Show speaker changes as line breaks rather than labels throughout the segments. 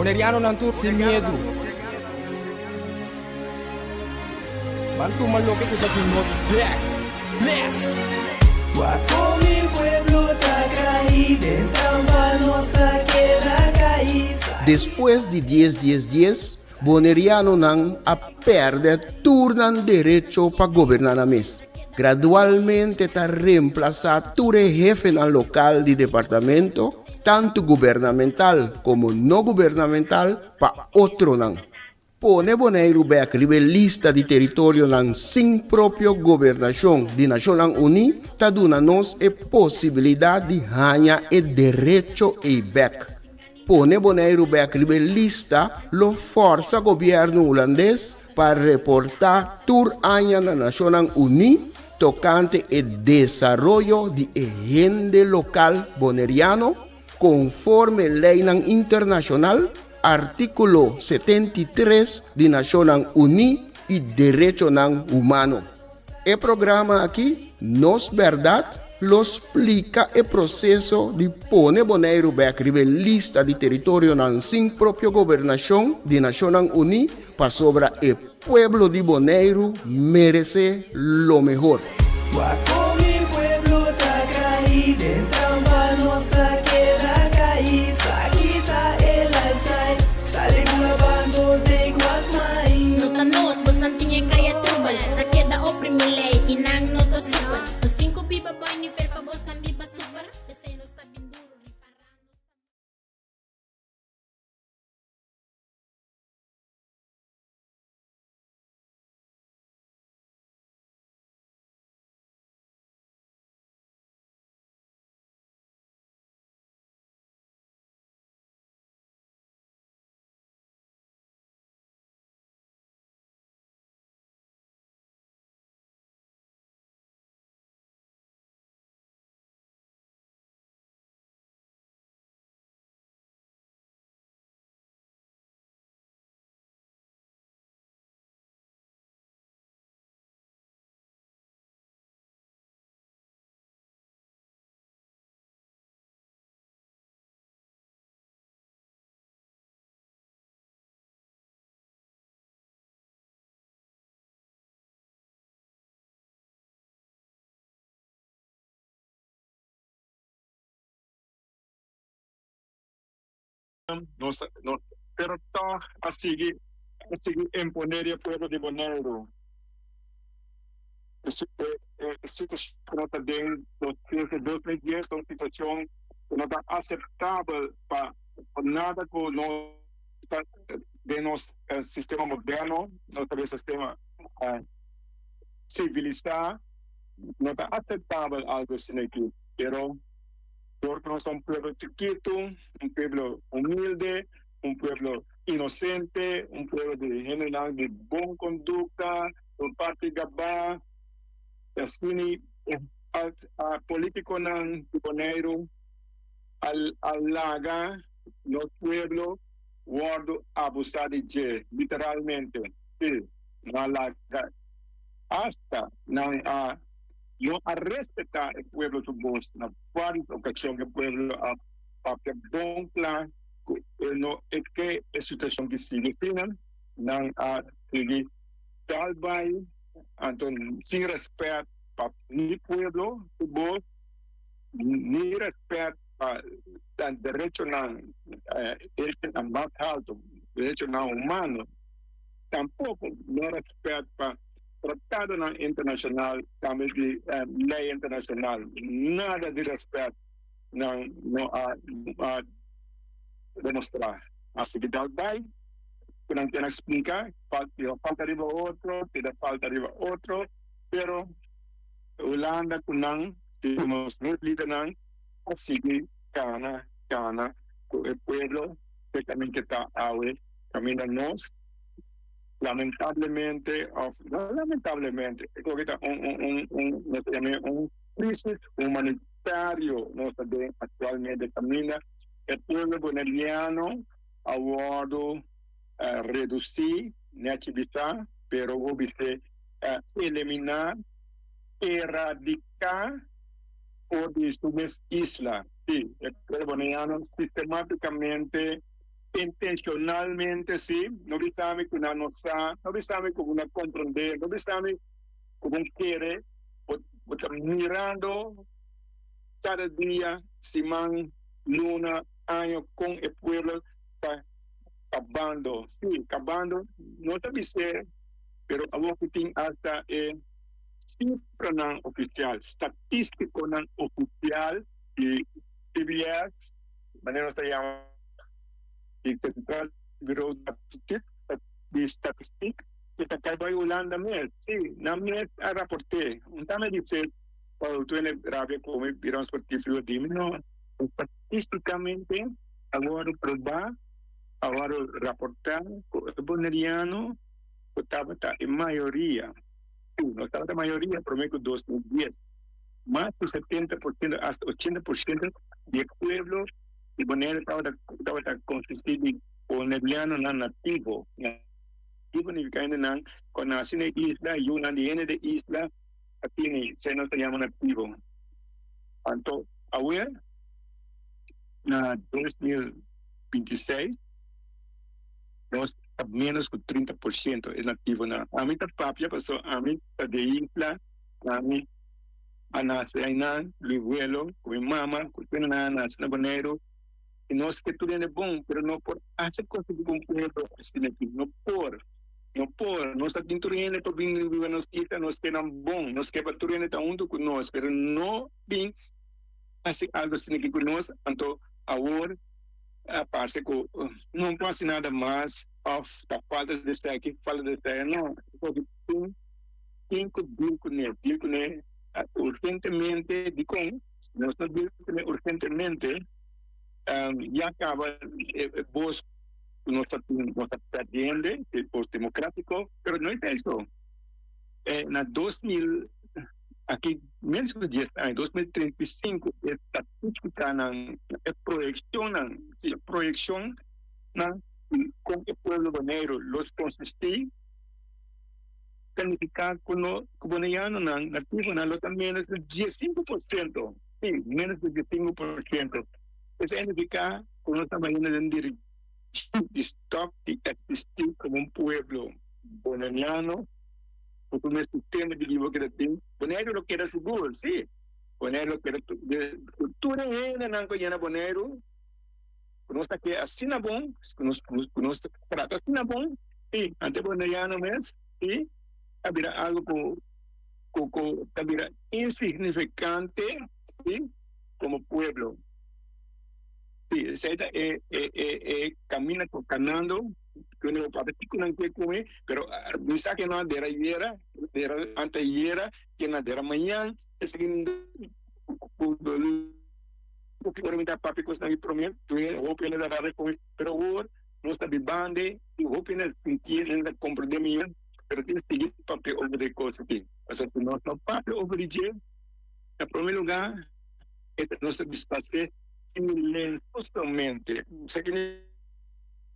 Bonerianonan tur sin miedu. Ban tuma loke ku ta di nos bek. Bless!
Wak kon mi pueblo ta kai den trampa nos ta keda kai.
Despues di dies dies dies, Bonerianonan a pèrdè tur nan derecho pa goberná nan mes. Gradualmente ta remplasá tur e hefenan lokal di departamento, tantu gubernamental komo no gubernamental, pa otronan. Pone Boneiru bèk riba e lista di teritorionan sin propio gobernashon di Nashonnan Uní ta duna nos e posibilidat di haña e derecho ei bèk. Pone Boneiru bèk riba e lista lo fòrsa gobièrnu hulandes pa reportá tur aña na Nashonnan Uní tokante e desaroyo di e hende lokal boneriano konforme leinan internashonal, artíkulo 73 di Nashonnan Uní i derechonan humano. E programa aki, Nos Bèrdat, lo splika e proseso di pone Boneiru bèk riba e lista di teritorionan sin propio gobernashon di Nashonnan Uní pasobra e pueblo di Boneiru meresé lo mehor.
Wak kon mi pueblo ta kai den trampa nos ta keda kai sa kita e lifestyle sali bula bando take what's mine.
No ta nos, bosnan tin e kaya trubel Ta keda oprimi lei i nan no ta supel Nos tin ku biba boi nivel pa bosnan biba super P'esei nos ta bin duru ripará nos ta.
Nos nos pero tog a sigui a sigui imponé di e pueblo di Boneiru. E e situashon ku no ta den desde 2010 ta un situashon ku no ta aseptabel pa nada ku nos ta den nos sistema moderno, nos ta den sistema sivilisá, no ta aseptabel algu asina aki, pero. Dor ku nos ta un pueblo chikitu, un pueblo humilde, un pueblo inosente, un pueblo di hendenan di bon kondukta, no parti gabá, i asina e politikonan di Boneiru a laga nos pueblo wòrdu abusá di dje, literalmente. Sí, nan a laga asta nan a. No a respetá e pueblo su bos. Na vários okashon e pueblo a papia bon kla ku e no e ke e situashon ki sigui asina. Nan a sigui dal bai anto sin rèspèt pa ni pueblo su bos ni rèspèt pa derechonan derechonan mas halto, derechonan humano, tampoko no rèspèt pa. Tratadonan internashonal, tambe di lei internashonal, nada di rèspèt nan no a demostrá. Asi ki dal bai ku nan kier a splika, tira falta riba otro, tira falta riba otro, pero Hulanda ku nan, nos lidernan a sigui kana kana ku e pueblo te kaminda ke ta awe, kaminda nos. Lamentablemente of no lamentablemente e koke ta un un un un nos ta yam'e un crisis humanitario nos ta den actualmente caminda e pueblo boneriano a wordo reduci nechi bisa pero bo bis'e elimina eradica for di su mes isla si e pueblo boneriano sistematicamente. Intencionalmente sí, no bisa mi ku nan no sa, no bisa mi ku bo no komprondé, no bisa mi ku bo kere, bo bo ta mirando kada dia, siman, luna, aña kon e pueblo ta kabando. Sí, kabando no ta bis'é, pero awor ku tin asta e sifranan ofisial, statistikonan ofisial di CBS, manera nos ta yama di Centraal Bureau di Statistiek, ku ta kai bai Hulanda mes. Sí, nan mes a raport'é. Un ta me bis'é, Paul, tu ene rabia ku mi bira un sportivo di mi? No, statisticamente a wòrdu probá, a wòrdu raportá ku e boneriano ku tabata e mayoria, sí, no tabata mayoria promé ku 2010, mas ku 70% hasta 80% di e pueblo di Bonaire tabata tabata konsistí di bonerianonan nativo. Nativo nifiká hendenan ku a nase na e isla, yunan di hende di e isla a tene, esei nos ta yama nativo. Anto awe na 2026 nos ta ménos ku 30% e nativonan. Ami ta papia pasobra ami ta di e isla, ami a nase einan, mi welo ku mi mama ku tur nan a nase na Boneiru i nos ke tur hende bon pero no por hasi kos di un pueblo asina aki, no por, no por, nos ta tin tur hende pa bin biba nos isla, nos ke nan bon, nos ke pa tur hende ta huntu ku nos pero no bin hasi algu asina aki ku nos, anto awor a parse ku no por hasi nada mas òf ta falta di esaki, falta di esei, no, tin. Tin ku deal kuné, deal kuné urgentemente. Dikon nos no deal kuné urgentemente? Ya kaba e bos ku nos ta tin, nos ta perdiendo, e bos demokratiko, pero no es eso. Na 2000, aki menos ku dies aña, 2035, e statistikanan, e proyekshonnan, si e proyekshonnan kon e pueblo Boneiru lo konsistí, ta nifiká ku no ku boneianonan nativonan lo ta ménos di 15%, sí, ménos di 15%. Esei a nifiká ku nos ta bayendo den direkshon di stòp di eksistí komo un pueblo boneiano ku su mes sistema di biba ku ta tin. Boneiru lo keda sigur, sí, Boneiru lo keda ku tur e hendenan ku a yena Boneiru ku nos ta kere asina bon, ku nos ku nos ta trata asina bon, i ante boneriano mes i a bira algo ku ku ku ta bira insignifikante si komo pueblo. Si esei ta e e e e kaminda ku kanando ku no papia kiko nan ke kume pero mi sa ke nan a dera ayera dera anteayera ke nan dera mañan esaki ku. Porque ora mi ta papia cosnan di prome, tur hende hopi hende ta rabia con mi, pero awor nos ta bibande y hopi hende ta sinti, hende ta comprende mi, pero tin sigui papia over di e cos aki. Pasobra si nos no papia over di dje, na prome lugar e ta nos ta disparce silenciosamente. Sa ki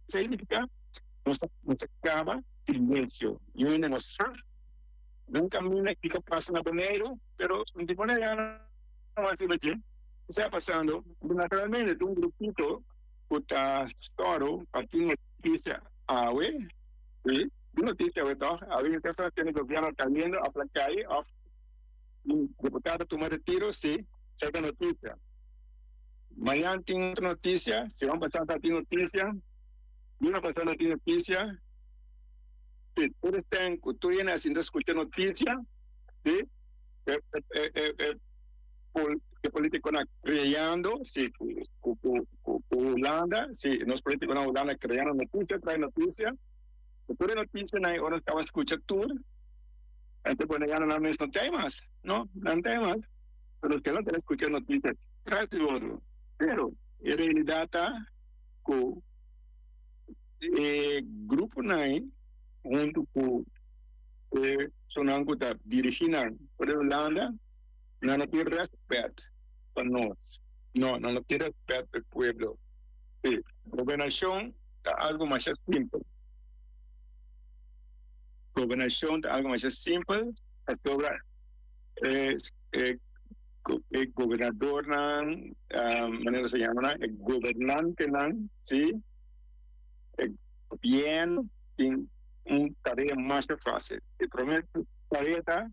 significa? Nos ta nos ta caba silencio. Yu hende no sa, nan caminda kico pasa na Boneiru, pero di Boneiru. No a siba dje. Esei a pasando naturalmente tin un grupito ku ta stòru pa tin notisia awe, sí, tin notisia awe tòg, awe mi ta tene gobièrnu kayendo òf la kai òf un diputado tuma retiro, sí, esei ta notisia. Mañan tin otro notisia, siman pasá ta tin notisia, luna pasá ta tin notisia, sí, tur esnan ku tur hende a sinta skucha notisia, sí. E e politiconan creando, si, cu cu cu Hulanda, si, nos politiconan Hulanda creando noticia trae noticia, tur e noticianan ora nos caba scucha tur, ente boneiano nan mes no tei mas, no, nan tei mas, pero nos keda scucha noticia tras di otro, pero e realidad ta cu e gruponan hunto cu E personan ku ta dirigí nan for di Hulanda, nan no tin rèspèt pa nos. No, nan no tin rèspèt pa e pueblo. Sí, gobernashon ta algu masha simpel. Gobernashon ta algu masha simpel pasobra e e gobernadornan, manera nos ta yama nan, e gobernantenan, sí. E gobierno tin un tarea masha facil. E prome tarea ta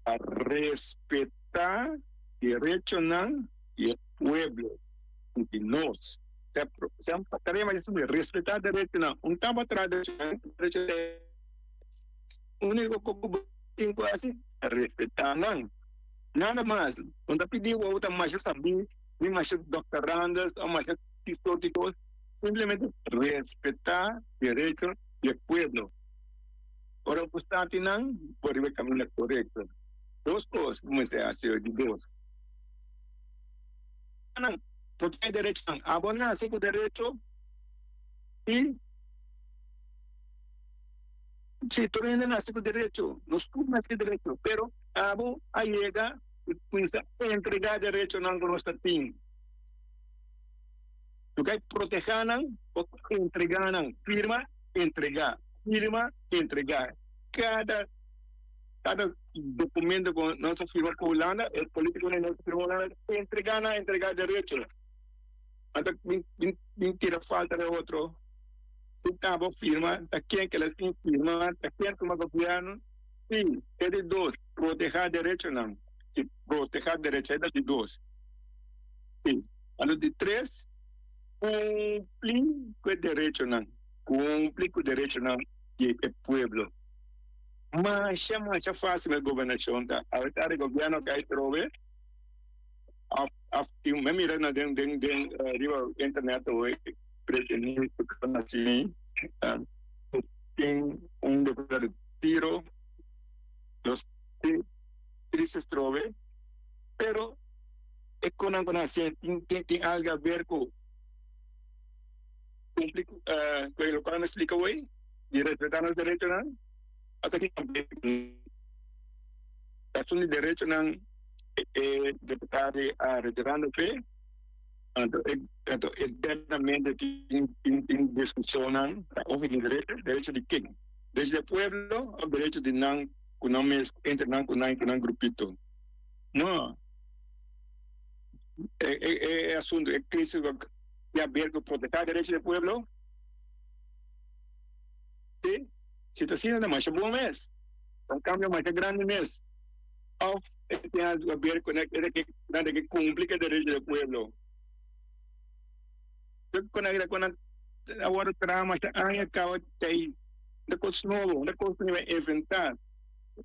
pa respeta derechonan di e pueblo y di nos. Ta tarea masha simpel, respeta derechonan. Un tamba traha derechonan, derecho ta e unico cu bo tin cu haci, respeta nan. Nada mas. No ta pidi bo ta masha sabi, ni masha doctorandes o masha ki sorti cos. Simplemente respeta derecho di e pueblo. Ora bo sta tin nan, bo riba e caminda corecto. Dos cos bo mester haci hoy, di dos. Nan protehe derechonan. Abo nace cu derecho y si tur hende nace cu derecho, nos tur nace cu derecho, pero abo a yega y cuminsa entrega derechonan cu nos ta tin. Lo ke protehá nan o entregá nan. Firma, entregá. Firma, entregá. Kada kada dokumento ku nos a firma ku Hulanda, e polítikonan nos a firma ku Hulanda, entregá nan, entregá derecho. Anto bin bin bin tira falta na otro. Si ta bo firma, ta ken ke la tin firma, ta ken tuma gobièrnu. Si, e di dos, protehá derechonan. Si protehá derecho, e ta di dos. Si. Anto di tres, cumpli cu e derechonan, cumpli cu derechonan di e pueblo. Masha, masha facil e gobernacion ta. Awe ta e gobierno a cay trobe, of, of tin, mi a mira na den, den, den riba internet awe, breaking news cu ta naci, tin un deputado di tiro, nos triste trobe, pero. E konan ku nan hasié tin tin algu a ber ku kumpli ku ku e lokual mi splika awor di respetá nos derechonan ata ki Asun di derechonan e deputado a retirando p'e anto e anto eternamente tin tin tin diskushonnan over di derecho derecho di ken derecho di e pueblo òf derecho di nan ku nan mes entre nan ku nan ku nan grupito no. E, e, e asunto, e crisis tin a ver cu protesta derecho del pueblo? Si, si ta asina ta masha bon mes, ta un cambio masha grandi mes. Of e tin a ver cu nan ke nan ke cumpli cu e derecho del pueblo? Cu nan cu nan a worde traha masha aña caba ta ey, un cos nobo, un cos cu nan a inventa,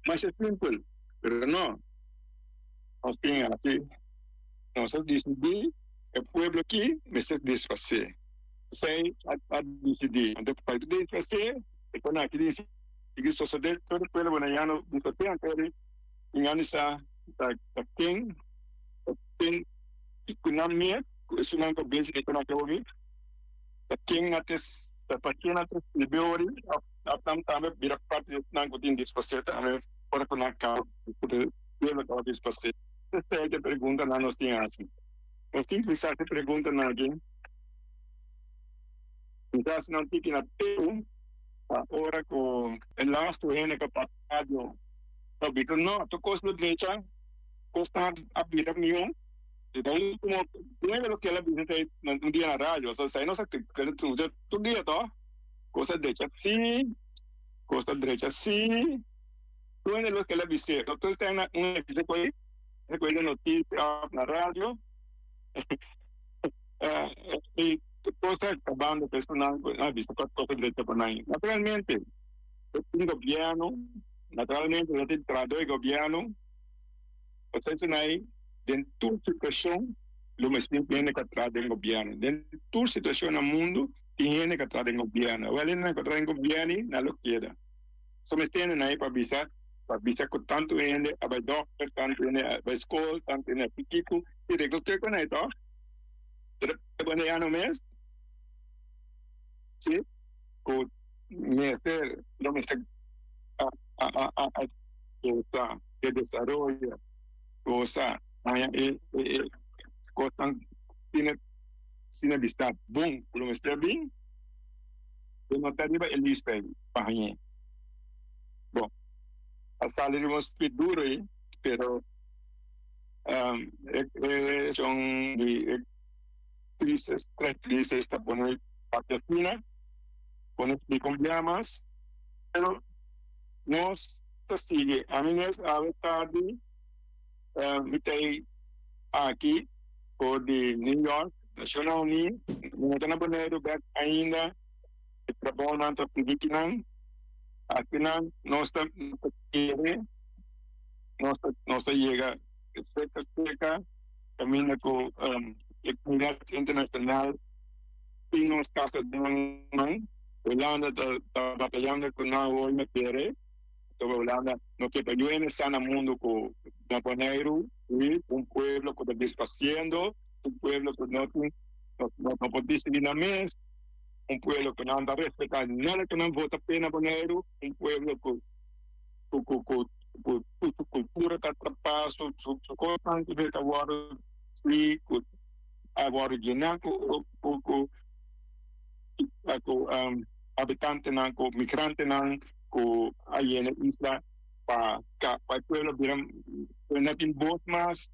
masha simpel, pero no. Nos tin haci, nos a dicidi e pueblo aki mester desfacé. Esey a dicidi. Anto pa e desfacé, e con aki tin sigui sosode tur e pueblo bonaiano desfacé, anto eri tin gana di sa ta ken, ta ken cu nan mes, cu esunnan cu a bezig e con aki awoki, ta ken a ta ta ken a ta sirbi ori of nan tambe bira parti di esnan cu tin desfacé tambe ora cu nan caba. Dios a kaba disfasé. Esei ta e preguntanan nos tin hasi. Nos tin ku bisa e preguntanan aki. Kisas nan tiki na tempu pa ora ku e lastu hende ku a pasa radio ta bisa, No, tur kos lo drecha, kosnan a bira mihó. E ta un komo nuebe loke el a bisa esei un dia na radio. So esei nos a skucha tur dia to. Kos a drecha si, kos a drecha si. Tur hende lo keda bis'é. Doctor Stein na un entrevista ku e ku e noticia of na radio i tur cosa kabando ku esunnan ku a bisa ku cosa drecha pa nan. Naturalmente tin gobierno, naturalmente lo tin trahador di gobierno, pasobra esunai den tur situacion lo mester tin hende ku a traha den gobierno. Den tur situacion na mundo tin hende ku a traha den gobierno. Awor hende ku a traha den gobierno nan lo keda. So mester hende na ei pa bisa, pa bisa ku tantu hende a bai dòkter, tantu hende a bai skol, tantu hende a si kiko, i regla tur kon ei tòg? Pero e boneiano mes, si, ku mester, lo mester a a a a a gosa e desaroyo, gosa haña e e e kosnan sine sine bista bon ku lo mester bin. E no ta riba e lista ei pa hañ'é. Bon, a sali riba un spit duru ei, pero e cuestion di e crisis, tres crisis ta pone papia asina. Pone explica un bia mas, pero nos ta sigui. Ami mes awe tardi mi ta ei aki for di New York, Nacionnan Uní. Mi no ta na Boneiru bek ainda. E trabounan ta sigui kinan. Akinan nos ta kere nos ta nos ta yega serka serka kaminda ku e komunidat internashonal tin nos kasa den nan man. Hulanda ta ta batayando ku nan awor na kere pasobra Hulanda no ke pa yuene sa na mundu ku na Boneiru i un pueblo ku ta disfasiendo, un pueblo ku no tin no por disidi nan mes. Un pueblo ku nan ta respetá nada ku nan vota p'e na Boneiru, un pueblo ku ku ku ku ku tur su kultura ta atrapá, su su su kosnan ku ta wòrdu sí ku a wòrdu yená ku ku ku ku habitantenan ku migrantenan ku a yena e isla pa pa e pueblo bira no tin bos mas,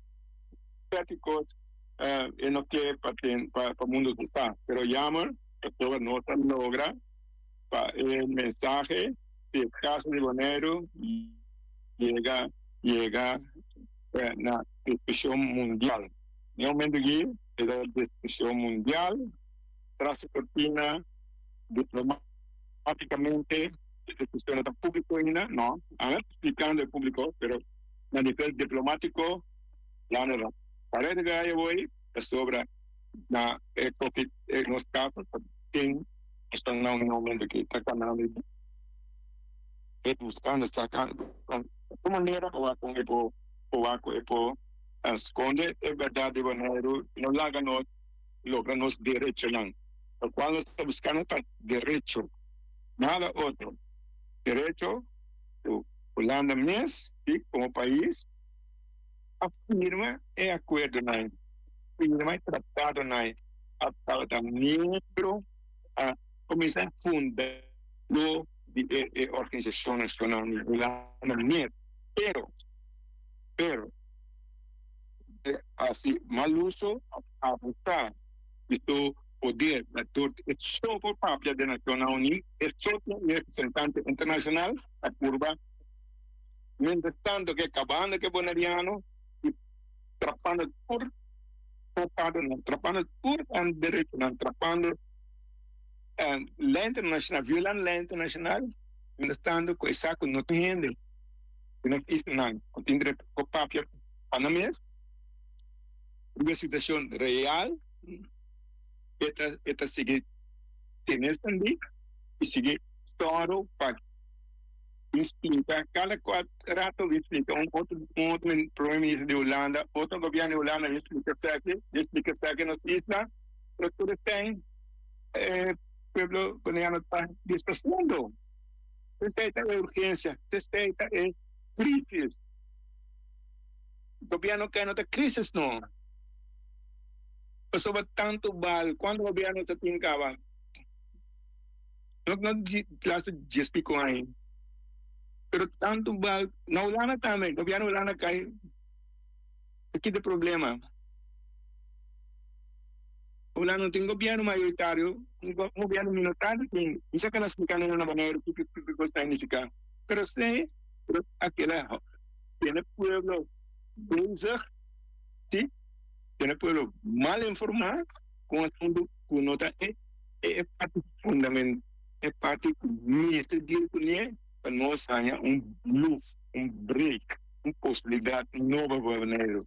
sèt kos. E no ke pa ten pa pa mundo ta sa, pero jammer pasobra no ta logra pa e mensahe di e caso di Boneiru yega yega na discusion mundial. Den momento aki e ta discusion mundial tras e cortina diplomaticamente e discusion no ta publico ainda, no, a explicando e publico pero na nivel diplomatico ya no ta. Pared gaya hoy pasobra na e koki e nos tata ta tin esta na un momento ki ta kanando e buskando sa kan su manera pa wak kon e por por wak ku e por skonde e bèrdat di Boneiru no laga nos logra nos derechonan lokual nos ta buskando ta derecho nada otro derecho ku Hulanda mes i komo pais. A firma e akuerdonan, firma e tratadonan, a tabata miembro, a kuminsá fundadó di e e organisashon Nashonal Hulanda mes. Pero, pero, e hasi mal uso, a abusá di su poder dor di e so por papia den Nashonnan Uní, e so tin un representante internashonal, a purba. Mientras tanto ke kabando ke boneriano i trapando tur tratadonan, trapando tur nan derechonan, trapando lei internashonal, violando lei internashonal, mientras tanto ku e sa ku no tin hende di nos islanan ku tin derecho ku papia pa nan mes riba e situashon real, e ta e ta sigui tene esandi i sigui sòru pa. Mi splika kada kuat rato mi splika un otro un otro prome minister di Hulanda, otro gobierno di Hulanda mi splika esaki, mi splika esaki nos isla, pero tur esei e pueblo boneriano ta disfrasando. Esei ta e urgensia, esei ta e crisis. Gobierno kai no ta crisis no. Pasobra tantu bal, cuanto gobierno ta tin caba? No no laatste dies pico aña. Pero tanto bal na Hulanda tambe, gobierno Hulanda kai ta kita problema. Hulanda no tin gobierno mayoritario, un gobierno minoritario tin. Mi sa keda splika nan na Boneiru kiko kiko kos ta significa. Pero si a keda tene pueblo bezig, si, tene pueblo mal informa ku un asunto ku no ta e. E parti fundamental, e parti ku mester deal kuné pa nos haña un luf, un break, un posibilidat nobo pa Boneiru.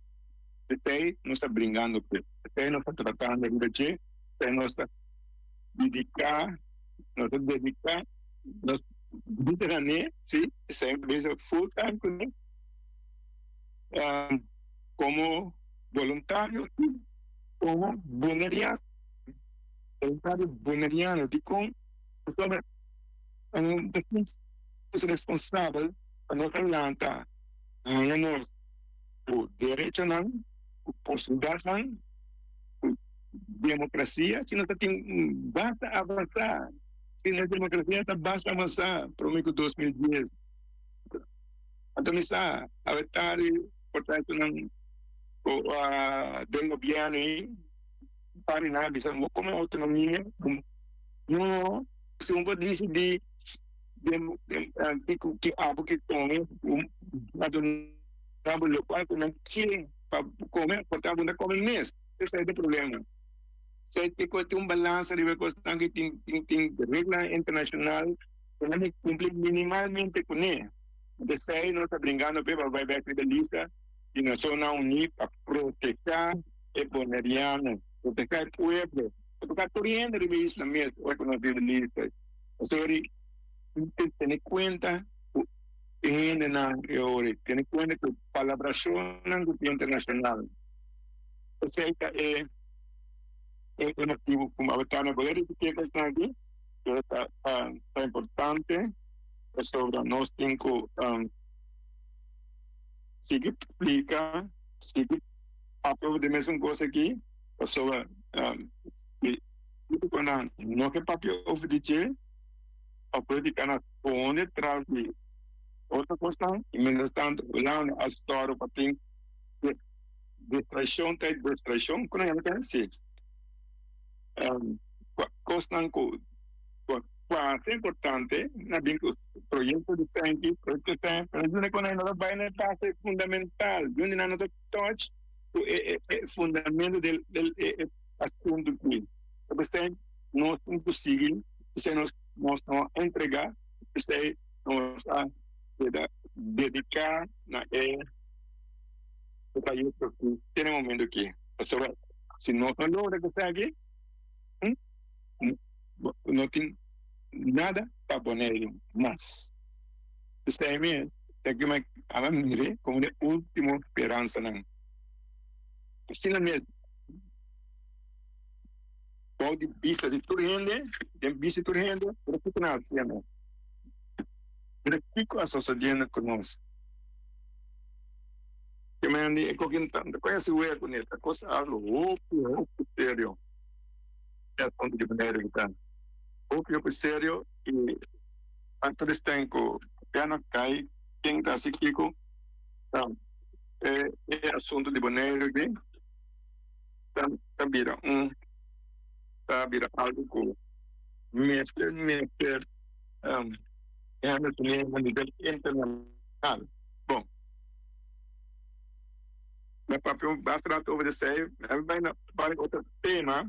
P'esei nos ta bringando p'e, p'esei nos ta tratando riba dje, p'esei nos ta dediká, nos ta dediká nos bida na ne, sí, p'esei mi ta bisa full time kuné, komo boluntario i komo boneriano. Boluntario boneriano dikon pasobra ta sinti nos responsabel pa nos a lanta haña nos ku derechonan, ku posibilidatnan, ku demokrasia si nos ta tin basta avansá, si nos demokrasia ta basta avansá prome ku 2010. Anto mi sa awe tardi por ta esunnan ku den gobièrnu ei. Pari nan a bisa bo come autonomia no. Si un por disidí den kiko ki abo ke kome, a duna bo lokual ku nan ke pa bo kome, por ta bo no ta kome mes. Esei ta e problema. Esei te ku tin un balansa riba e kosnan ku tin tin reglanan internashonal ku nan mester kumpli minimalmente kuné. Esei nos ta bringando p'e pa bai bèk riba e lista di Nashonnan Uní pa protehá e boneriano, protehá e pueblo. Pasobra tur hende riba e isla mes ora ku nos riba lista. Pasobra di tene kuenta ku e hendenan e ora, tene kuenta ku palabrashonnan ku tin internashonal. Esei ta e e motibu ku mi ta na bo ripití e kosnan aki, pero ta ta importante pasobra nos tin ku sigui splika, sigui papia over di mesun kos aki. Pasobra si polítikonan no ke papia over di dje, pa polítika nan skonde tras di otro kosnan, i mientrastanto Hulanda a sòru pa tin distraishon ta distraishon, ku nan yama esei? Si. Kosnan ku kuasi importante na bin ku proyekto di Senki, proyekto di Senki, pero djunde ku nan no ta bai na e base fundamental, djunde nan no ta touch ku e fundamento del del e asuntu aki. P'esei nos tin ku sigui, p'esei nos nos no a entregá, p'esei nos a keda dediká na e trayekto aki te na e momento aki. Pasobra si nos no logra esaki, no tin nada pa Boneiru mas. P'esei mes ta ke mi a mir'é komo e último speransanan. Asina mes, bou di bista di tur hende, den bista di tur hende, pero kiko nan a hasiendo? Mira kiko a sosodiendo ku nos. Ke men di e koki ta koña si wea kuné, ta kos algu hopi, hopi serio e asuntu di Boneiru ki ta. Hopi, hopi serio i Tantu di ku piano kai ken ta hasi kiko ta e e asuntu di Boneiru aki ta ta bira un ta bira algu ku mester mester hende tene na nivel internashonal. Bon, mi a papia un basta rato over esei, mi a bai na bai otro tema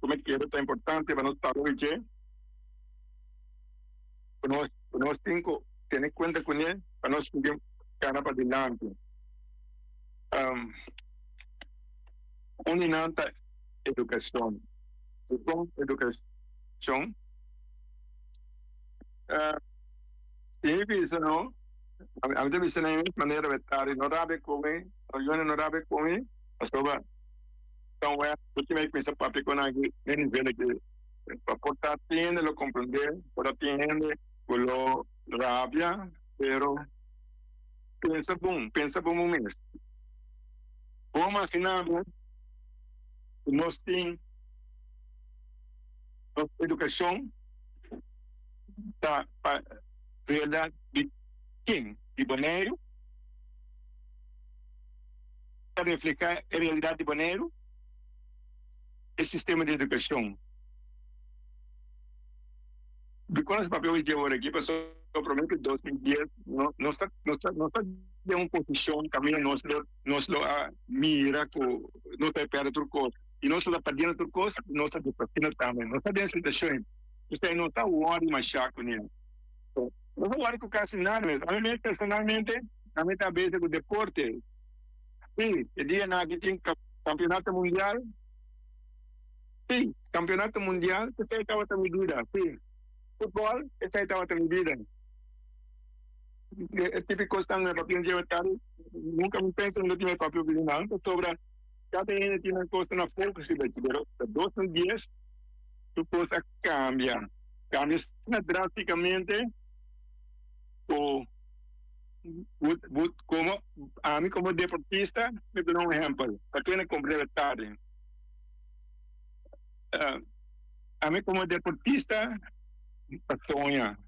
ku mi kere ta importante pa nos papia oye dje. Ku nos ku nos tin ku tene kuenta kuné pa nos sigui kana padilanti. Un di nan ta edukashon. Dikon edukashon? Si mi bisa no, ami ta bisa na e mes manera wetari no rabia ku mi, Yone no rabia ku mi, pasobra ta un wèt ku mi a kuminsá papia ku nan aki na e nivel aki. Pa por ta tin hende lo comprende, por ta tin hende cu lo rabia, pero pensa bon, pensa bon bo mes. Bo imagina bo cu nos tin nos educacion ta pa realidad di ken? Di Boneiru? Ta refleha e realidad di Boneiru? E sistema di edukashon. Dikon nos papia hoy dia ora aki? Pasobra prome ku 2010 no nos ta nos ta nos ta den un posishon kaminda nos lo nos lo a mira ku nos ta pèrdè tur kos i nos lo ta perdiendo tur kos i nos ta deshasiendo tambe. Nos ta den situashon esei no ta wòri mashá kuné. No ta wòri ku kasi nada mes. Ami mes personalmente ami ta bese ku deporte. Sí, e dianan aki tin Campeonato Mundial? Sí, Campeonato Mundial, esei tabata mi bida, sí. Futbol, esei tabata mi bida. E tipo di cosnan mi papia dje tardi, nunca mi pensa mi lo tin e papia di nan, pasobra cada hende tin nan cosnan na focus riba dje, pero ta 2010 tur cos a cambia, cambia asina drasticamente cu. Como ami como deportista mi ta duna un ehempel pa kende comprende tardi. Ami como deportista ta soña,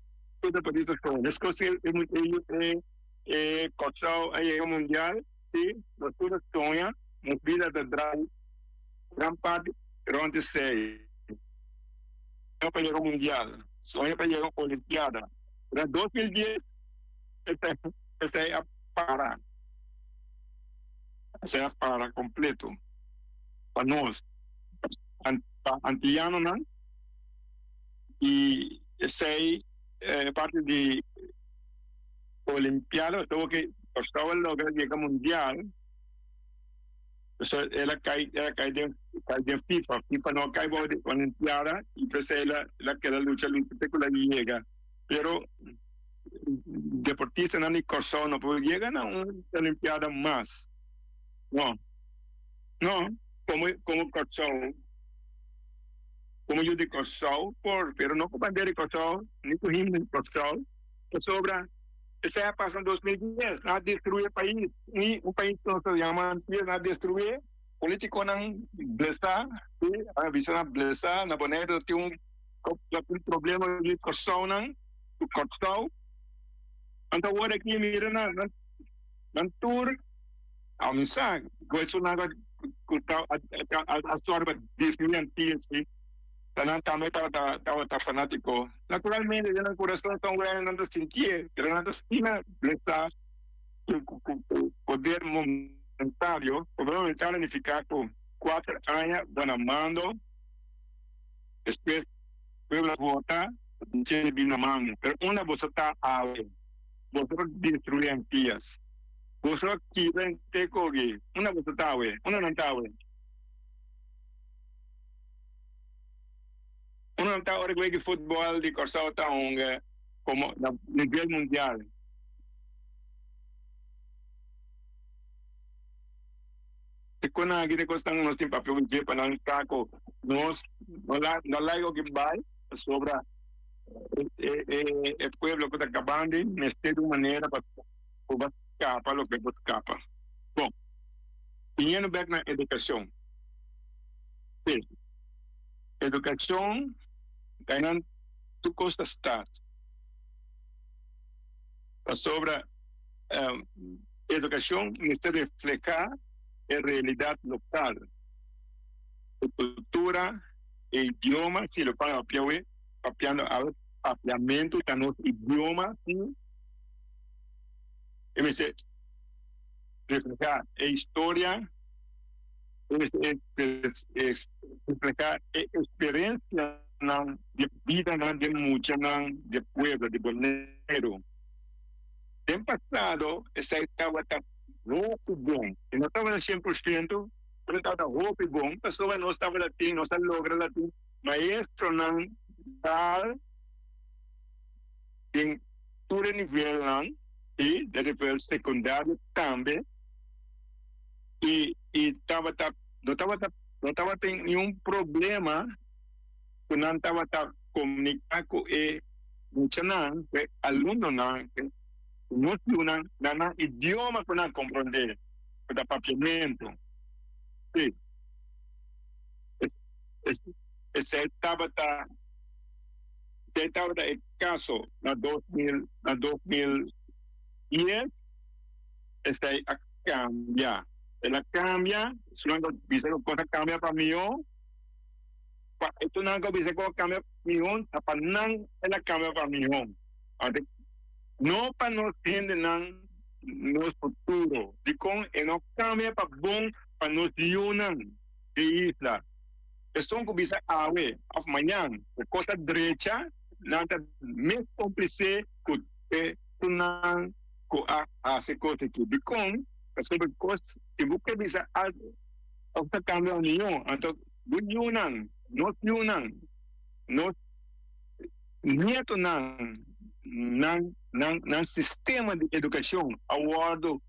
tur deportista soña. Mescos cu e e Kòrsou a yega mundial, si, nos tur a soña, nos bida ta drai gran parti rond esei pa yega mundial. Soña pa yega un Olimpiada. Na 2010 esei a para. Esei a para kompleto pa nos pa antiyanonan i esei parti di Olimpiada tuvo ke Kòrsou a logra yega mundial. Pasobra el a kai, el a kai den, kai den FIFA. FIFA no a kai bou di Olimpiada i p'esei el a, el a keda lucha lucha te ku el a yega. Pero deportistanan di Kòrsou no por yega na un Olimpiada mas. No. No, komo, komo Kòrsou, komo yu di Kòrsou por, pero no ku bandera di Kòrsou, ni ku himno di Kòrsou, pasobra. Esei a pasa na 2010. Nan a destruí e pais. Ni un pais ku nos ta yama antes, nan a destruí. Politikonan blesá, sí, a bisa nan blesá. Na Boneiru tin un tin problema di Kòrsounan ku Kòrsou. Anto awor aki mira nan, nan nan tur a mi sa ku esunnan ku ta a sòru pa destruí Antilles, sí. Ta nan tambe tabata tabata fanátiko. Naturalmente den nan kurason ta un wèn nan ta sintié, pero nan ta stima blesá ku ku poder momentario. Poder momentario nifiká ku kuater aña bo na mando, despues pueblo a vota, dje bin na mando. Pero unda boso ta awe? Boso a destruí Antillas. Boso a kibra henter kogi. Unda boso ta awe? Unda nan ta awe? Uno ta ora ku futbòl di Kòrsou ta hunga komo na nivel mundial. E konan aki ta kosnan nos tin papia ku dje pa nan sa ku nos no no laga oki bai pasobra e pueblo ku ta kabando mester di un manera pa por skapa loke por skapa. Bon, biniendo bèk na edukashon. Sí. Educacion kainan tur cos ta start. Pasobra educacion mester refleha e realidad local, e cultura, e idioma, si lo pan papia awe, papiando awe papiamento ta nos idioma, si e mester refleha e historia. Reflehá e eksperensianan di bidanan di muchanan di pueblo di Boneiru. Den pasado esei tabata hopi bon. E no tabata 100%, pero tabata hopi bon pasobra nos tabata tin, nos a logra la tin maestronan tal den tur e nivelnan i den nivel sekundario tambe. I tabata no tabata no tabatin niun problema ku nan tabata komuniká ku e muchanan, ku e alumnonan, ku nos yunan na nan idioma ku nan komprondé, ku ta papiamentu. Sí, esei tabata esei tabata e kaso na 2000 na 2010. Esei a cambia. El a cambia, esunnan cu bisa cu cos a cambia pa miho, pa esunnan cu bisa cu a cambia pa miho, ta pa nan el a cambia pa miho. No pa nos hendenan, nos futuro. Dicon e no cambia pa bon pa nos yiunan di isla? Esun cu bisa awe of mañan cu cos a drecha, nan ta mes complice cu esunnan. ku a hasi kos aki. Dikon? Pasobra kos si bo ke bisa algu òf ta kambia opinion, anto bo yunan, nos yunan, nos nietonan, nan nan nan sistema di edukashon a wòrdu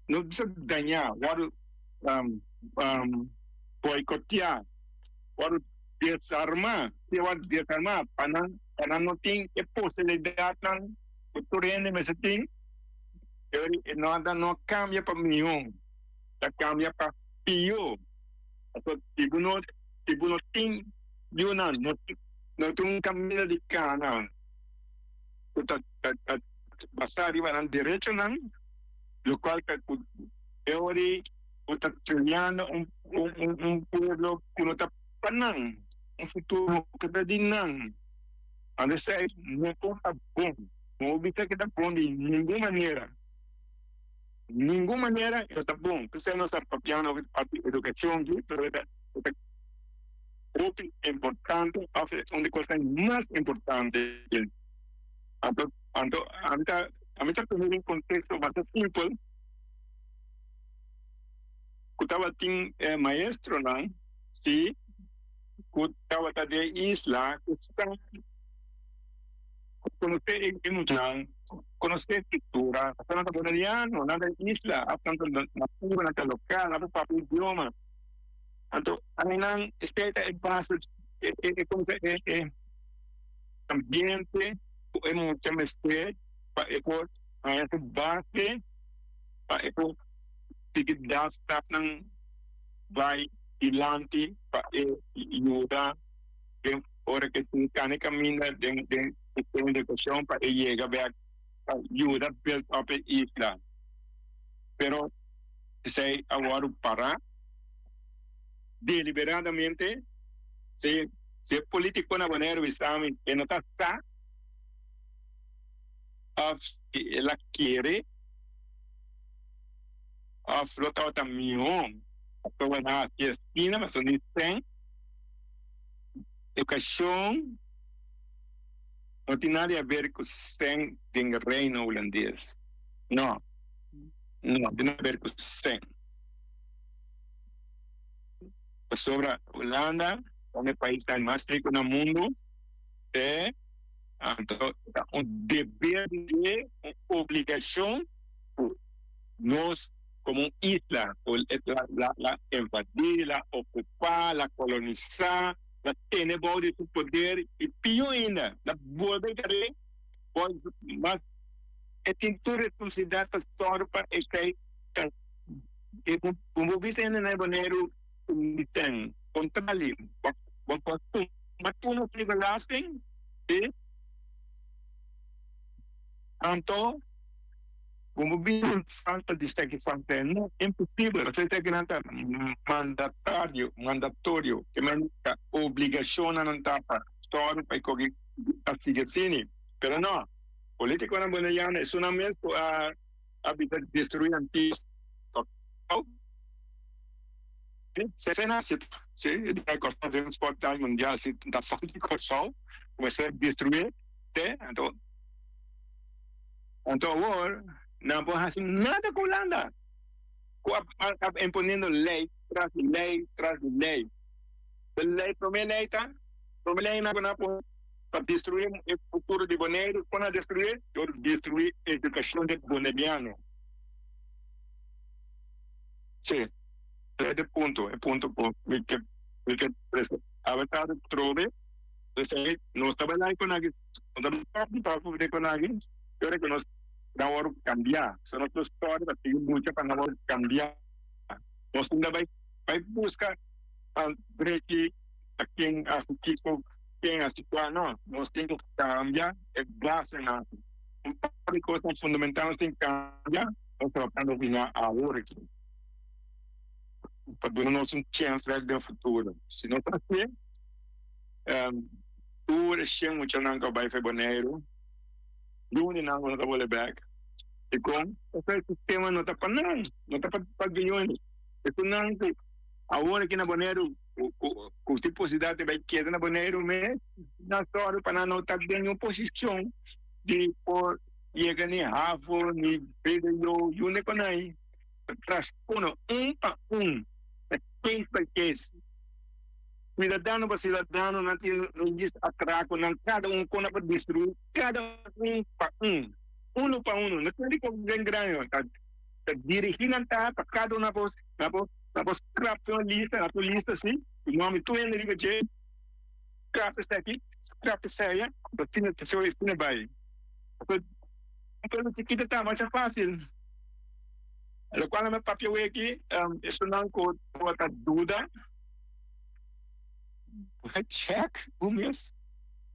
no bisa dañá, wòrdu boikoteá, wòrdu desarmá, si a wòrdu desarmá pa nan pa nan no tin e posibilidatnan ku tur hende mester tin, e ora e nota no a kambia pa mihó, ta kambia pa pió. Pasobra si bo no si bo no tin yunan, no tin no tin un kaminda di kana ku ta ta basá riba nan derechonan, lokual ta ku e ora bo ta kriando un un un pueblo ku no ta pa nan. Un futuro ku ta di nan. Anto esei no por ta bon. No bisa ku ta bon di ningun manera. Ningun manera e no ta bon. P'esei nos ta papiando over parti di edukashon aki, pero e ta e ta hopi importante òf e un di kosnan mas importante. Anto anto ami ta ami ta pone den konteksto basta simpel ku tabatin e maestronan si ku tabata den e isla ku sa ku konosé e muchanan, konosé e kultura, pasobra nan ta boneriano, nan ta di isla, af nan ta nativo, nan ta lokal, nan ta papia idioma. Anto ainan esei ta e base, e e e ambiente ku e mucha mester pa e por haña su base pa e por sigui da stapnan bai dilanti pa e yuda den ora ke tin kane kaminda den den sistema di edukashon pa e yega bek pa yuda build up e isla. Pero esei a wòrdu pará deliberadamente. Si si e politico na Boneiru bisa mi e no ta sa of si el a kere of lo tabata mihó pasobra nan a hasi asina pasobra ni sen edukashon no tin nada di haber ku sen den Reino Hulandes no no tin nada di haber ku sen pasobra Hulanda ta un e paisnan mas riku na mundu te anto ta un deber di dje un obligashon ku nos komo un isla ku la la invadí la okupá la kolonisá la tene bou di su poder i pió ainda la bolbe gar'é bou di su mas e tin tur responsabilidat pa sòru pa esei ta e bo bo bisa hende na e Boneiru ku dicen kontrali bo bo tuma tur nos belasting si anto bo bo bisa falta di esaki falta e no imposibel pasobra esaki nan ta mandatario mandatorio ke men ta obligashonnan nan ta pa sòru pa e koki a sigui asini pero no politikonan boneiano esunnan mes ku a a bisa destruí Antigua Kòrsou. Sena si si e Kòrsou den sport dai mundial si ta falta di Kòrsou kumesá destruí te anto anto awor nan por hasi nada ku Hulanda ku a a imponiendo lei tras di lei tras di lei. E lei promé lei ta promé lei nan ku nan a pone pa destruí e futuro di Boneiru kon a destruí? Dor di destruí edukashon di boneriano. Sí, e ta e punto, e punto ku mi ke mi ke trese. Awe tardi trobe, esei nos ta bai lai konaki, nos ta bai di papu di konaki, e ora ku nos nan wòrdu kambiá. So nos lo sòru pa sigui lucha pa nan wòrdu kambiá. Nos tin ta bai bai buska drechi a ken hasi kiko, ken hasi kua, no. Nos tin ku kambia e basenan. Un par di kosnan fundamental nos tin ku kambia. Nos ta tratando di na awor aki pa duna nos un chèns bèk den futuro. Si no ta así, tur e shen muchanan ku a bai for Boneiru, niun di nan no ta bole bèk. Dikon? Pasobra e sistema no ta pa nan, no ta pa guiñones. Esunnan ku awor aki na Boneiru ku tin posibilidat di bai keda na Boneiru mes, nan sòru pa nan no ta den un posishon di por yega ni havo ni vwo yunde con ai trastorno un pa un ta case by case cuidadano pa ciudadano nan tin un lista atraco nan cada un con a por destrui cada un pa un uno pa uno no tin di con den grandi ta ta dirigi nan ta pa cada un na por na por na por scrap un lista na por lista si y nomi tur hende riba dje scrap esaki scrap esaya asina asina bay. Un pueblo chikito ta masha fácil. Locual mi papia awor aki, esunnan cu tabata duda, bo check bo mes,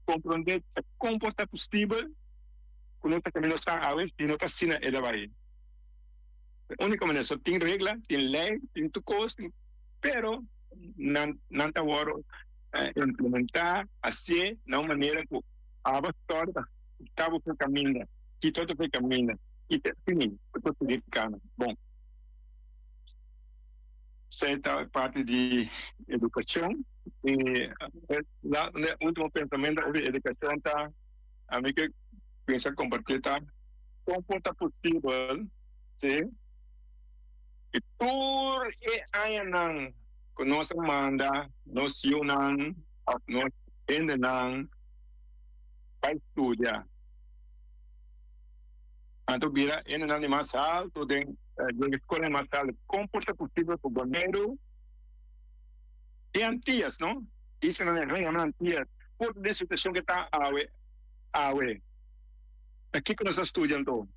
comprende con por ta posibel cu nos ta caminda sa awe si no ta asina e ta bay. E unico manera, so tin regla, tin ley, tin tur cos, pero nan nan ta worde. Implementá hasié na un manera ku aba stòrt ta kaba ku kaminda, kita otro ku kaminda, kita fini ku ta sigui kana. Bon, esei ta parti di edukashon i e último pensamentu over edukashon ta ami ke pensa kompartí ta kon por ta posibel si tur e añanan ku nos a manda nos yunan òf nos hendenan bai studia. Anto bira hendenan di mas altu den den eskolnan di mas altu. Kon por ta posibel ku Boneiru i Antias, no? Islanan e yama Antias, por ta den situashon ke ta awe awe? Na kiko nos a studia anto?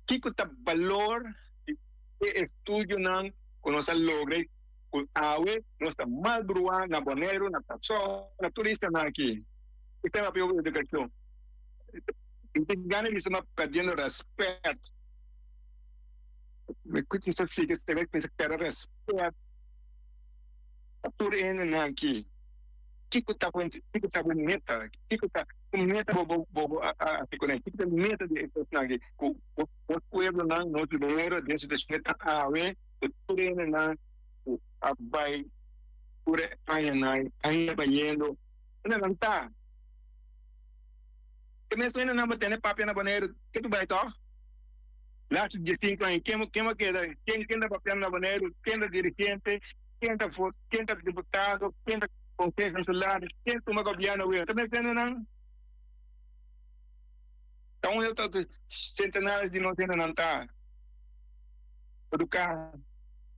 Kiko ta balor di e estudionan ku nos a logra i ku awe nos ta mal bruá na Boneiru, na Kòrsou, na tur islanan aki? E tema pio ku edukashon. Mi tin gana di bisa ma perdiendo rèspèt. Mi kuminsá fika esei, mi kuminsá pèrdè rèspèt pa tur e hendenan aki. Kiko ta bo kiko ta bo meta? Kiko ta ku meta bo bo bo bo a hasi kuné? Kiko ta meta di e kosnan aki ku nos pueblonan, nos dinero den situashon ta awe ku tur hendenan ku a bai tur e añanan ainda bayendo unda nan ta? Te mes hendenan bo tene papia na Boneiru ke tu bai tòg? Lastu diesinku aña ken ken bo keda? Ken ken ta papiando na Boneiru? Ken ta dirigente? Ken ta for ken ta diputado? Ken ta konseho insular? Ken tuma gobièrnu awe? Ta mes hendenan? Ta unda ta sentenares di nos hendenan ta eduká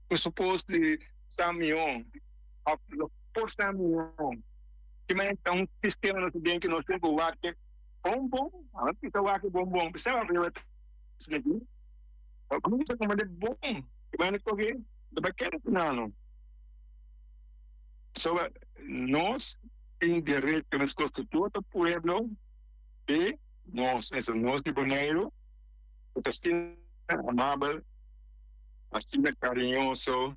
ku supos di sa mihó òf lo por sa mihó? Ki manera ta un sistema nos den ku nos tin ku wak bon bon? Anos bisa wak bon bon, bisa wak bon bon. Ki manera koge No ta kere ku nano. Pasobra nos tin derecho meskos ku tur otro pueblo i nos, esta nos di Boneiru, ku ta asina amabel, asina kariñoso,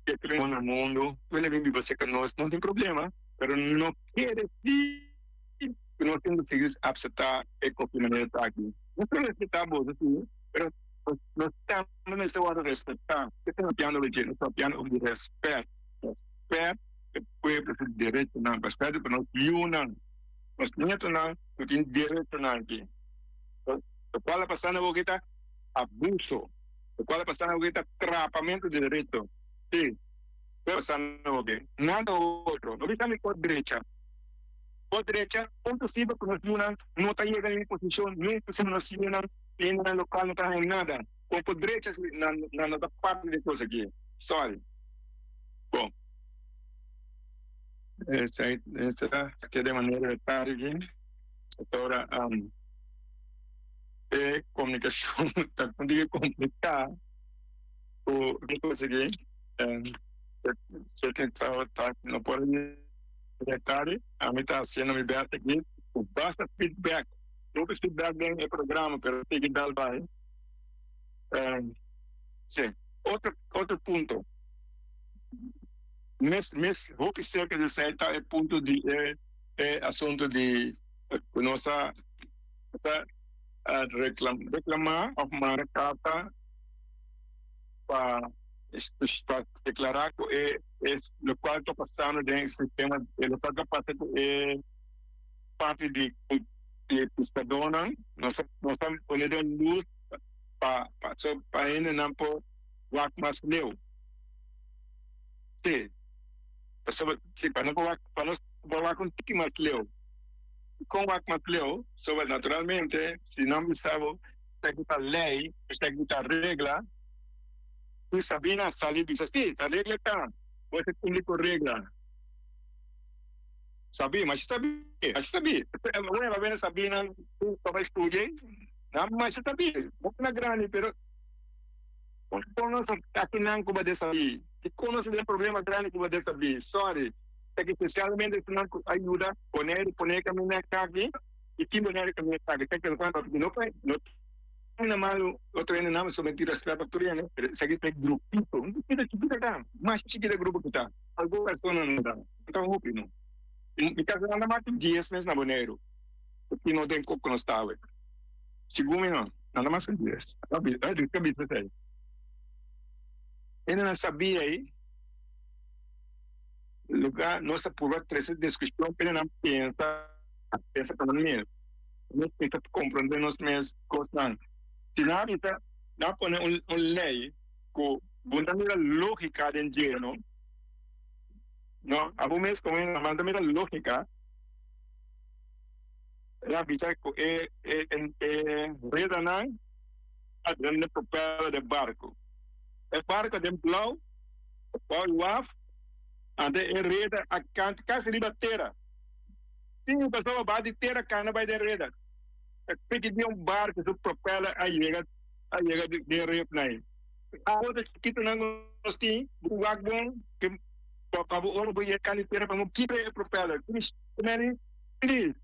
ke kere na mundu, tur hende bin biba serka nos, no tin problema, pero no kere si ku nos tin ku sigui apseptá e kos di manera aki. Nos ta respetá boso si, pero nos tambe mester wòrdu respetá. Ke ta papiando over dje? Nos ta papiando over di rèspèt. Rèspèt pa e pueblo su derechonan, rèspèt pa nos yunan, nos nietonan ku tin derechonan aki. Lokual a pasá na bo ta abuso, lokual a pasá na bo ta trapamentu di derecho. Sí, lokual a pasá na bo nada otro. No bisa mi por drecha. Por drecha, kon posibel ku nos yunan no ta yega den e posishon, ni nos yunan Hendenan lokal no ta haña nada. Kon por drecha si nan no ta parti di e kos aki? Sorry. Bon. Esei ta keda e manera di tardi aki. Pasobra e komunikashon ta un tiki kompliká ku e kos aki. No por a tardi. Ami ta hasiendo mi bèst aki ku basta feedback. Hopi feedback den e programa pero tiki bel bai. Si. Otro otro punto. Mes mes hopi cerca di esei ta e punto di e e asunto di cu nos a ta reclam reclama of manda carta pa pa declara cu e es locual ta pasando den e sistema e locual ta pasa cu e parti di di piskadónan nos nos ta pone den lus pa pa so pa hendenan por wak mas leu si pasobra si pa no por wak pa nos por wak un tiki mas leu kon wak mas leu sobra naturalmente si nan bisa bo esaki ta lei esaki ta regla si Sabina sali bisa si ta regla ta bo ta kumpli ku regla. Sabí, masha sabí, masha sabí. Bueno, a bene sabí nan ku ta bai studia, nan masha sabí. Hopi na grandi, pero kon nos aki nan ku ba desabí? I kon nos den problema grandi ku ba desabí? Sorry. Ta ki spesialmente esnan ku a yuda Boneiru pone e kaminda aki i tin Boneiru kaminda aki. Ta ki no no. Na malu otro hende nan so menti respet pa tur hende, pero esaki ta e grupito, un grupito chikito ta, mas chikito e grupo ku ta, algun persona nan ta, no ta hopi no. Mi kasa nan ta mas ku dies mes na Boneiru, ku tin no den koko nos ta awe. Segun mi no, nan ta mas ku dies. Riska bisa esei. Hende nan sabia ei, luga nos ta purba trese diskushon pa hende nan pensa, pensa pa nan mes. Nos tin ta comprende nos mes cosnan. Si nan a bisa, nan a pone un un ley cu bo no ta mira logica den dje, no? No, abo mes como hende normal no ta mira logica. Nan a bisa cu e e e redanan a drenta den propeller den barco. E barco den blauw, blauw y waf, anto e reda a canta casi riba tera. Tin un persona ba di tera cana bay den reda. Ta piki di un barco su propeller a yega a yega den ref nai. Awa ta chikito nan cu nos tin, bo wak bon ke pa bo ora bo yega cana di tera pa no kibra e propeller. Mary, please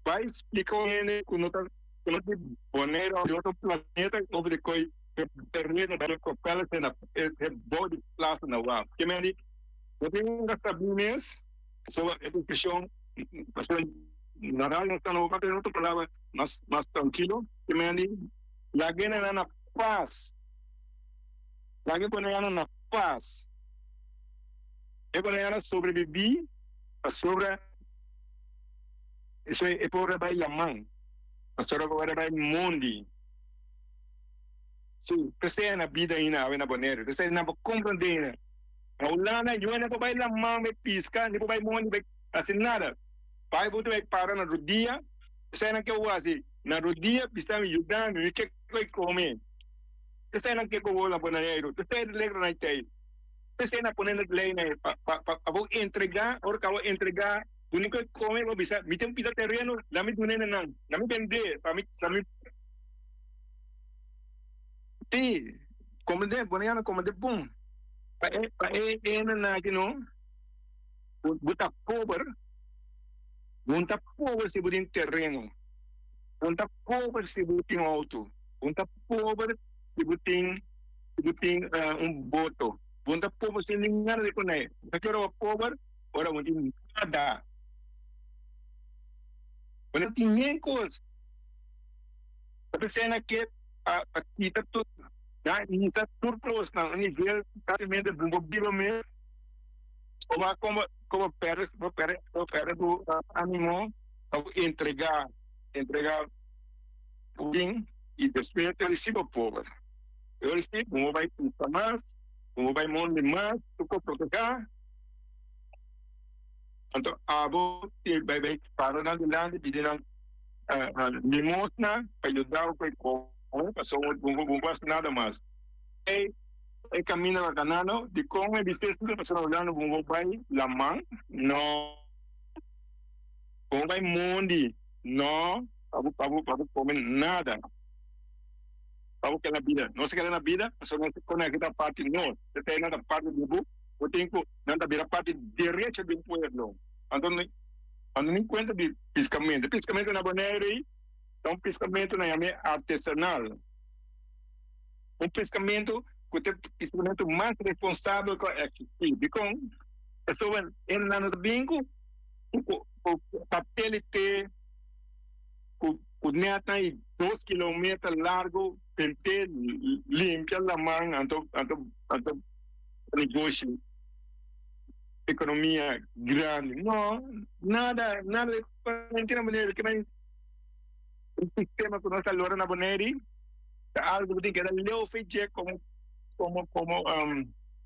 bay splica un hende cu no ta cu no di Bonaire of di otro planeta over di coy e reda di propeller se na e bou di plaza na waf. Ke meri, bo tin un sabi mes. Pasobra e diskushon, pasobra na radio nos ta no papia otro palabra mas mas trankilo, ke men di laga e nan na pas, laga e boneriano na pas, e boneriano sobrevivi pasobra eso e por a bai laman, pasobra e por a bai mondi, si, p'esei na bida ainda awe na Boneiru, p'esei nan por komprende ainda. Na Hulanda yu no por bai laman bai piska, ni por bai mondi bai hasi nada. Bai bo ta bai para na rodia, esei nan ke bo hasi? Na rodia bisa mi yuda mi, mi ke koi kome. Esei nan ke ku bo na Boneiru, esei letra nan tei. Esei nan pone na lei nan pa pa pa bo entrega, ora ku abo entrega bo ni koi kome bo bisa mi tin pida tereno lami duna na nan, lami bende pa mi pa mi. Si, komende, Boneiru komende bon. Pa e pa e hendenan aki no, bo bo ta pober, bo no ta pober si bo tin tereno, bo no ta pober si bo tin outo, bo no ta pober si bo tin si bo tin un boto, bo no ta pober si tin nada di kuné. Bo ta kere bo pober ora bo no tin nada, bo no tin nen kos. Ta p'esei nan ke pa pa kita tur. Nan hisa tur kos na un nivel kasimente bo por biba mes bo ba como como perde bo perde bo perde bo animo pa bo entrega entrega bo bin y despues te ricibo pober yo ricibo bo no bai pisa mas bo no bai mondi mas tur por proteha anto abo tin bai bai para nan dilanti pidi nan limosna pa yuda bo ku e Pasobra bo bo bo hasi nada mas. E e kaminda pa Kanano, dikon e bis'é si pasobra Orlando bo bo bai laman? No. Bo bai mondi? No. Pa bo pa bo pa bo kome nada. Pa bo keda na bida. Nos a keda na bida pasobra nos konekta parti nos. Esei nan ta parti di bo. Bo tin ku nan ta bira parti derecho di un pueblo. Anto anto ni kuenta di piskamentu. Piskamentu na Bonaire ei. Ta un piskamentu nan yam'é artesanal. Un piskamentu ku ta e piskamentu mas responsabel ku a eksistí. Dikon? Pasobra hendenan no ta bin ku papel i te ku nètnan i dos kilometer largu tent'é limpia laman anto anto anto negoshi ekonomia grandi. No, nada nada di mentira manera ki. E sistema ku nos ta lora na Boneiru ta algu ku tin keda leu fe dje komo komo komo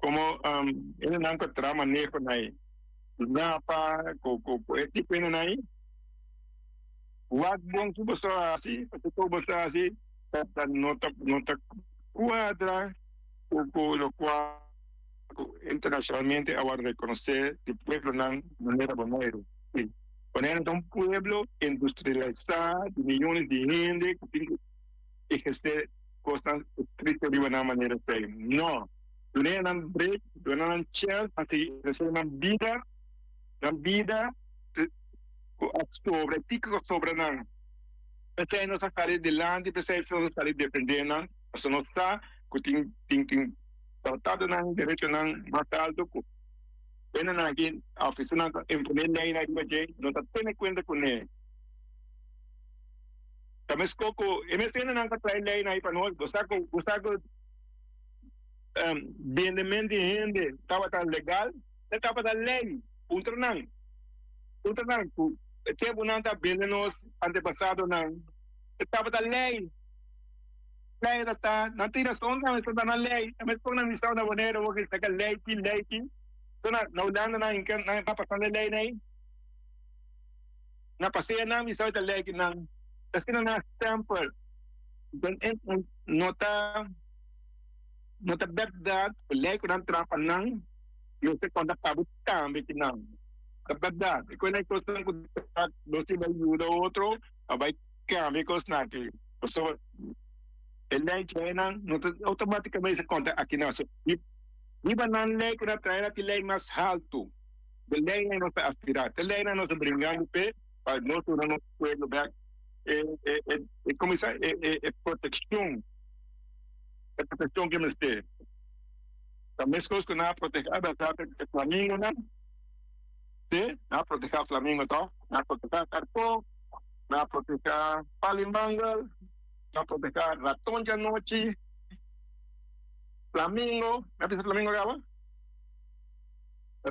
komo hendenan ku a traha maneho na e napa ku ku ku e tipo hendenan ei. Wak bon ku boso a hasi pasobra ku boso a hasi ta ta no ta no ta kuadra ku ku lokual ku internashonalmente a wòrdu rekonosé di pueblonan manera Boneiru. Bonaire ta un pueblo industrialisá di miyones di hende ku tin ku ehersé kosnan estrikto riba nan manera esei. No. Dun'e nan break, duna nan chèns pa sigui ehersé nan bida, nan bida ku a sobra, e tiki ku a sobra nan. P'esei nos a sali dilanti, p'esei nos a sali defendé nan, pasobra nos sa ku tin tin tin tratadonan, derechonan mas alto ku hendenan aki, ofisionan ta imponé leinan riba dje, no ta tene kuenta kuné. Ta meskos ku e mes hendenan ta trae leinan ei pa nos, bo sa ku bo sa ku bendement di hende tabata legal? E tabata lei, puntra nan, puntra nan ku. E tempunan ta bende nos antepasadonan. E tabata lei. Lei ta ta, nan tin rason tambe esnan ta na lei. Ta mes kon nan bisa na Boneiru awor ke saka lei ki, lei ki. So na na Hulanda nan hinka nan ta pasando e lei nei. Na pasea nan bisa ta lei ki nan. Ta asina nan a stempel. Den no ta no ta bèrdat ku lei ku nan traha pa nan mester konta pa bo tambe ki nan. Ta bèrdat, e kos kosnan ku nos tin bai yuda otro a bai kambia e kosnan aki. Pasobra e lei trae nan no ta outomátikamente se konta aki nan. So, riba nan lei ku nan trae nan tin lei mas haltu. De leinan nos ta aspirá, te leinan nos ta bringando p'e pa nos duna nos pueblo bèk e e e kuminsá e e protekshon, e protekshon ke mester. Ta meskos ku nan a protehá bèrdat e flamingonan. Sí, nan a protehá flamingo tòg, nan a protehá karkó, nan a protehá palimangel, nan a protehá raton djanochi, flamingo, mi a bisa flamingo kaba?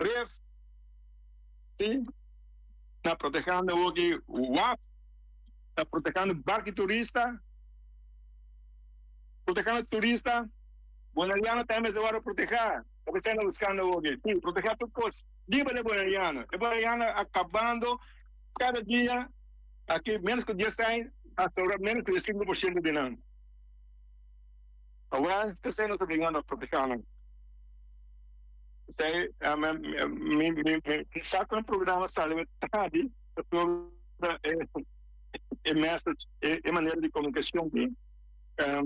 Ref, sí, nan a protehando awoki waf, nan a protehando barki turista, protehando turista, boneriano tambe mester wòrdu protehá. Loke esei na buskando awoki? Sí, protegé tur kos. Liba de boneriano. E boneriano a kabando kada dia aki ménos ku dies aña a sobra ménos ku 5% di nan. Awor esei nos ta bringando pa protegá nan. Esei mi mi sa ku e programa sali tardi pasobra e message e manera di komunikashon aki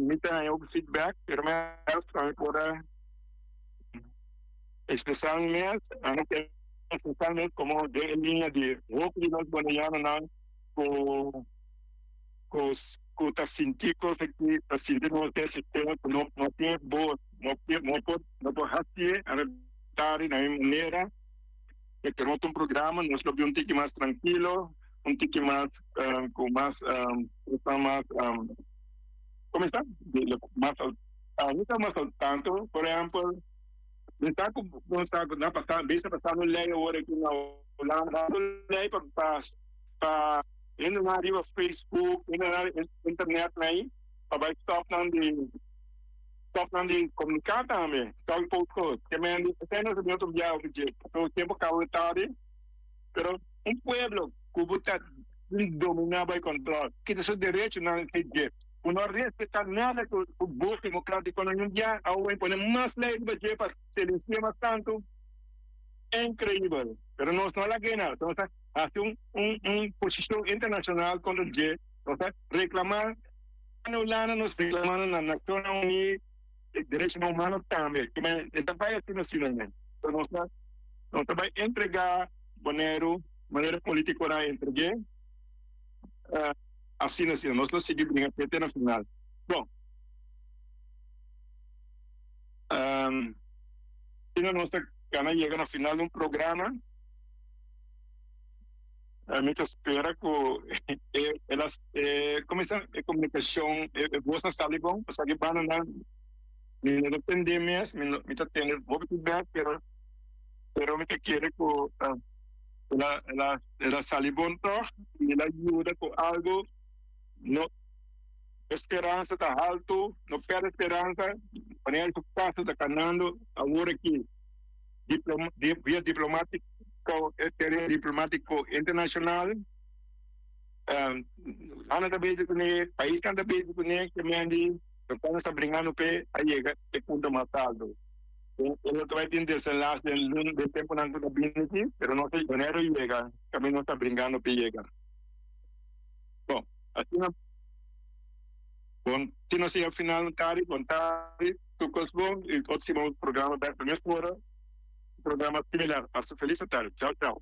mi ta haña hopi feedback pero mi a por a Expresá mi mes, ami ke expresá mi mes komo den e liña di hopi di nos boneianonan ku ku ku ta sinti kos aki, ta sinti nos den sistema ku no no tin bos, no no por no por hasié a tari na e manera. E tenemos un programa, nos lo bin un tiki mas trankilo, un tiki mas ku mas mas komo esta mas. Ami ta mas al tanto, por ehempel, mi sa ku nos ta na pasa, bes a pasando lei awor aki na Hulanda, lei pa pa pa hendenan riba Facebook, hendenan riba internet nan pa bai stop nan di stop nan di komuniká tambe, stop di post kos. Ke men di esei nos a bin otro biaha ofi dje, pasobra tempu kaba di tardi, pero un pueblo ku bo ta dominá bai kontrol, kita su derechonan di dje. Ku no respetá nada ku bos demokratiko nan un dia a wou pone mas lei riba dje pa silensi'é mas tantu. Inkreibel! Pero nos no a lag'é nada. Nos a hasi un un posishon internashonal kontra dje. Nos a reklamá na Hulanda, nos reklamá na Nashonnan Uní, derechonan humano tambe. E ta bai asina asina men. Nos ta nos ta bai entregá Boneiru manera politikonan a entreg'é. Asina asina nos lo sigui bringa te te na final. Bon, asina nos ta gana yega na final di un programa. Mi ta spera ku e e kuminsá e komunikashon e bos a sali bon pasobra aki bandanan mi no ta tende mes mi ta tende hopi feedback pero pero mi ta kere ku El a, el a, el a sali bon tog i el a yuda ku algu. No, e speransa ta haltu, no pèrdè speransa. Wanneer su kaso ta kanando awor aki diploma, di, via diplomatiko, e tereno diplomatiko internashonal, um, Hulanda ta bezig kuné, paisnan ta bezig kuné, ke men di loke nos ta bringando p'e a yega e punto mas altu. E lo ta bai tin desenlace den luna den temponan cu ta bini aki, pero no ta wanneer e yega caminda nos ta bringando p'e yega. Bon, asina bon si nos yega final un tardi, bon tardi, tur cos bon y otro siman un programa bek na mes ora, un programa similar. Pasa un feliz tardi. Chao, chao.